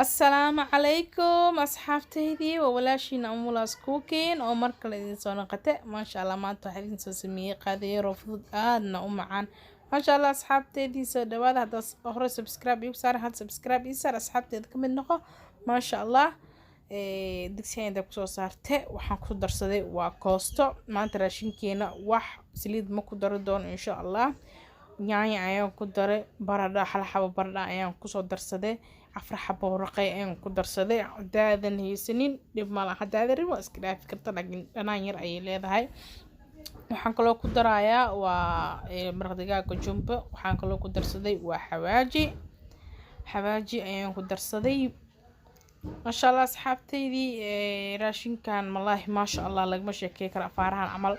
Asalaamu calaykum asxaabteydii, waa walaashiina Umulaas Cooking oo mar kale idin soo noqote. Maasha Allah, maanta waxaa idin soo sameeyey qaado yaroo fudud, aadna u macaan. Maasha Allah, asxaabteydii, soo dhawaada. Haddaad hore subscribe igu saar, had subscribe ii saar, asxaabteeda ka mid noqo. Maasha Allah, digsiga inta kusoo saarte waxaan ku darsaday waa koosto. Maanta raashinkeena wax saliid ma ku dari doono, insha Allah. Yaanyo ayaan ku daray, baradha hal xabo baradha ayaan kusoo darsaday, afar xabo raqay ayaan ku darsaday. Hadaadan haysanin, dhib mala, hadaadan rabin waa iska dhaafi karta, laakiin dhanaan yar ayay leedahay. Waxaan kaloo ku darayaa waa maraq digaaga jumbo. Waxaan kaloo ku darsaday waa xawaaji, xawaaji ayaan ku darsaday. Maasha Allah, asxaabteydii, raashinkan malaahi, maasha Allah, lagama sheekey karo afaarahan camal.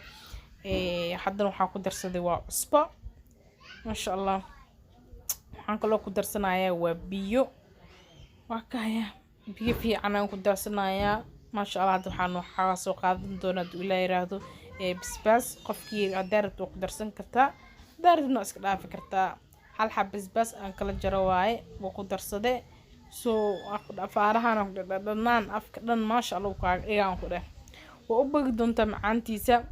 Haddana waxaan ku darsaday waa cusbo. Maasha Allah, waxaan kaloo ku darsanayaa waa biyo. Waa kaya, biyo fiican ayaan ku darsanayaa. Maasha Allah, hadda waxaa soo qaadan doonaa, hadduu Ilaah yiraahdo, basbaas. Qofkii haddaa rabto waa ku darsan kartaa, haddaa rabtidna waa iska dhaafi kartaa. Hal xab basbaas aan kala jaro waaye, waa ku darsade. So afaarahan dhadhanaan afka dhan, maasha Allah, kaaga dhigaan ku dheh, waa u bogi doontaa macaantiisa.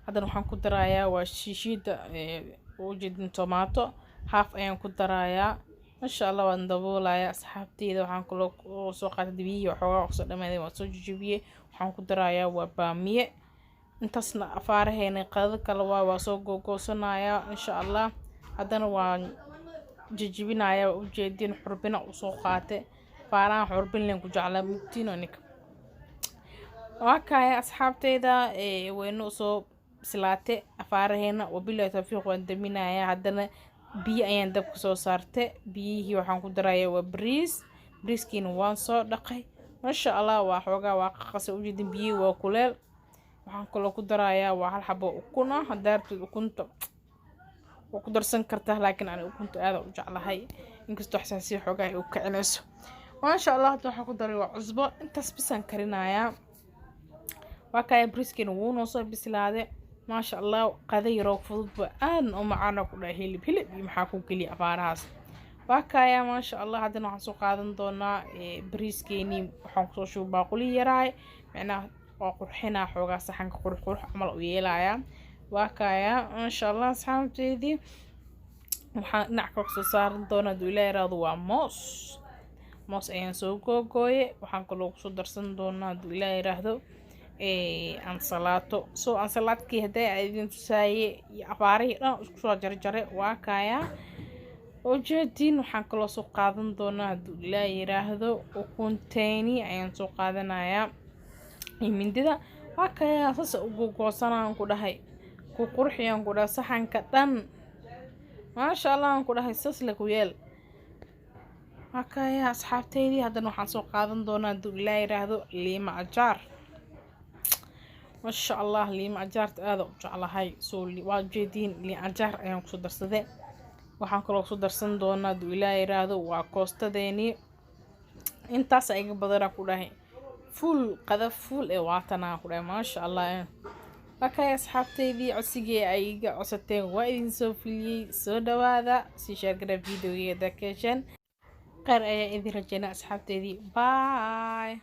Haddana waxaan ku darayaa waa shiishiida, ujeedin, tomato half ayaan ku darayaa. Maasha Allah, waan daboolayaa, asxaabteyda. Waxaan kaloo soo qaatay biyihii waxoogaa kusoo dhamaaday, waan soo jajabiyey. Waxaan ku darayaa waa baamiye. Intaasna afaaraheena qadada kale waa soo googoosanaya, insha Allah. Haddana waan jajabinaya, waa ujeedin, xurbina usoo qaate. Afaarahan xurbin leen ku jeclaa mugtiin aniga. Waa kaya, asxaabteyda, wayna usoo bislaate afaaraheena. Wabilahi tawfiiq, waan daminayaa. Haddana biyo ayaan dabka soo saartay. Biyihii waxaan ku darayaa waa bariis. Bariiskiina waan soo dhaqay. Maasha Allah, waa xoogaa waa qaqasa, ujeedin, biyihii waa kuleel. Waxaan kaloo ku darayaa waa hal xabo ukun ah. Haddaa rabtid ukunta waa ku darsan kartaa, laakiin aniga ukunta aada u jeclahay, inkastoo xasaasiya xoogaa ay u kicinayso. Maasha Allah, hadda waxaan ku daray waa cusbo. Intaas bisaan karinayaa. Waa kaya, bariiskiina wuu noo soo bislaaday. Maasha Allah, qada yaroo fududba, aadna u macaana ku dhahay. Hilib hilib iyo maxaa ku geliya afaarahaas? Waa kaya, maasha Allah. Haddana waxaan soo qaadan doonaa bariiskeenii. Waxaan kusoo shubay baaquli yaraay, micnaha waa qurxinaa xoogaa saxanka, qurux qurux camal u yeelayaa. Waa kaya, maasha Allah, asxaabteydii. Waxaan dhinac kale kusoo saaran doonaa, hadduu Ilaah yiraahdo, waa moos. Moos ayaan soo googooye. Waxaan kaloo kusoo darsan doonaa, hadduu Ilaah yiraahdo, ansalaato. So ansalaadkii hadday a idin tusaaye iyo afaarihii dhan isku soo jarjare, waa kaya, ujeediin. Waxaan kaloo soo qaadan doonaa, hadduu Ilaah yiraahdo, ukunteeni ayaan soo qaadanayaa iyo mindida. Waa kaya, saas ugu goosanaan ku dhahay, ku qurxiyaan ku dhahay saxanka dhan. Maasha Allah aan ku dhahay, saas le ku yeel. Waa kaya, asxaabteydii. Haddana waxaan soo qaadan doonaa, hadduu Ilaah yiraahdo, liima ajaar. Maasha Allah, liima ajaarta aada u jeclahay. Soo waa ujeediin, liin ajaar ayaan kusoo darsaday. Waxaan kaloo kusoo darsan doonaa, hadduu Ilaah yiraahdo, waa koostadeenii. Intaas iga badanaa ku dhahay, fuul qada fuul ee waatanaa ku dhahay. Maasha Allah, waa kay, asxaabteydii, codsigii ay iga codsateen waa idin soo fuliyey. Soo dhawaada, sii share gara videogeeda ka hesheen. Kheyr ayaa idin rajeynaa, asxaabteydii. Bye.